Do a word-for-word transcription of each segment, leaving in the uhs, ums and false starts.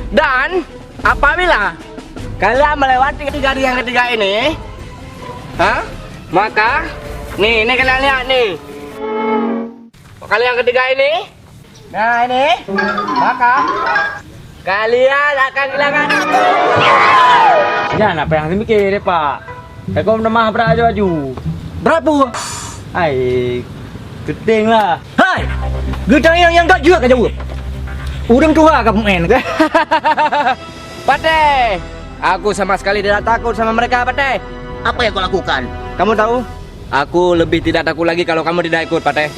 Dan apabila kalian melewati garis yang ketiga ini, ha, maka nih, ini kalian lihat nih. Kalian yang ketiga ini, nah ini, maka kalian akan kehilangan. Nyan apa nyang seumiké, Pak? Takot meutamah brat aju-aju. Brat peue? Ai, geuting lah. Hai! Geutanyong nyang ka jeuet ka jaweueb. Ureueng tuha ka peumaén, kan? Pateh! Aku sama sekali tidak takut sama mereka, Pateh. Apa yang kau lakukan? Kamu tahu? Aku lebih tidak takut lagi kalau kamu tidak ikut, Pateh.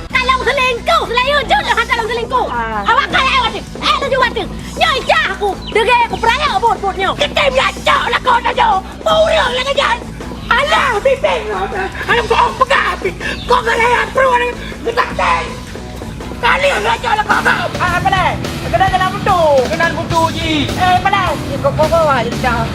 Kalon selingkuh, selalu jeuet leuh kalon selingkuh. Ah. Awak kaya watèe. Eh, laju watèe. Nyoe ijak aku. Degé aku peurayeuk buet-buet nyoe. Kita biasa lah kau dah jauh. Mau urang lagi jan. Alah, bibir. Alah, kau peugah, bi-, kau galak peue ni? Getak teng. Kali yang raja lah kau. Ah, apa leh? Kena kena butuh. Kena butuh ji. Eh, apa leh? Kau, kau, kau, ah, dah.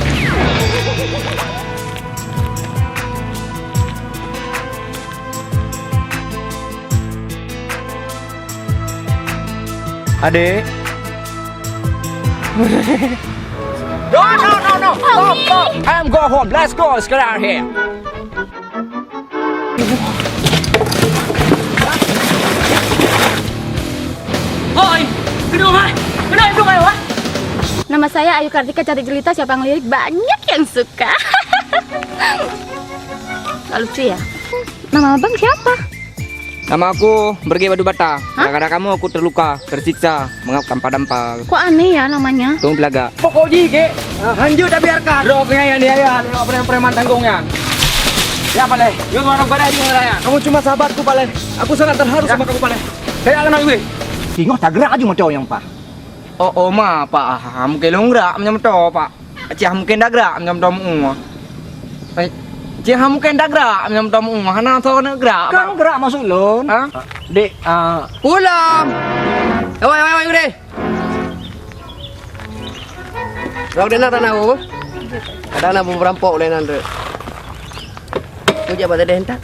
Adik. No, no, no, no. Stop, stop. I am go home. Let's go sekarang here. Oi, keunoe hai. Keunoe hai, hai. Nama saya Ayu Kartika, cantik jelita, siapa yang lirik banyak yang suka. Gak lucu ya? Nama abang siapa? Nama aku Berge Batu Bata. Hah? Gara-gara kamu aku terluka, tersiksa, mengap kampa dampa. Kok aneh ya namanya? Tung Pelaga. Pokok jih, Kek, ah, hanjeuet tabiarkan. Droe keuh nyan diayah lé preman-preman tanggong nyan. Ya, Paleh. Yuk, mana pada di mana ya? Kamu cuma sahabatku, Paleh. Aku sangat terharu sama kamu, Paleh. Kayak kenal gue. Singoh tagrak aja motor yang pah. Oh, oh, ma, Pak. Ah, mungkin lôn gerak macam tu, Pak. Cih mungkin dah gerak macam tu, mu. Eh, cih mungkin dah gerak macam tu, mu. Hana so kena gerak, Pak. Kang gerak masuk lôn. Ha? Dek, ah. Pulang. Wai, wai, wai, udah. Kau dengar tak tahu? Ada nak merampok oleh nanti. Kau jabat ada hentak.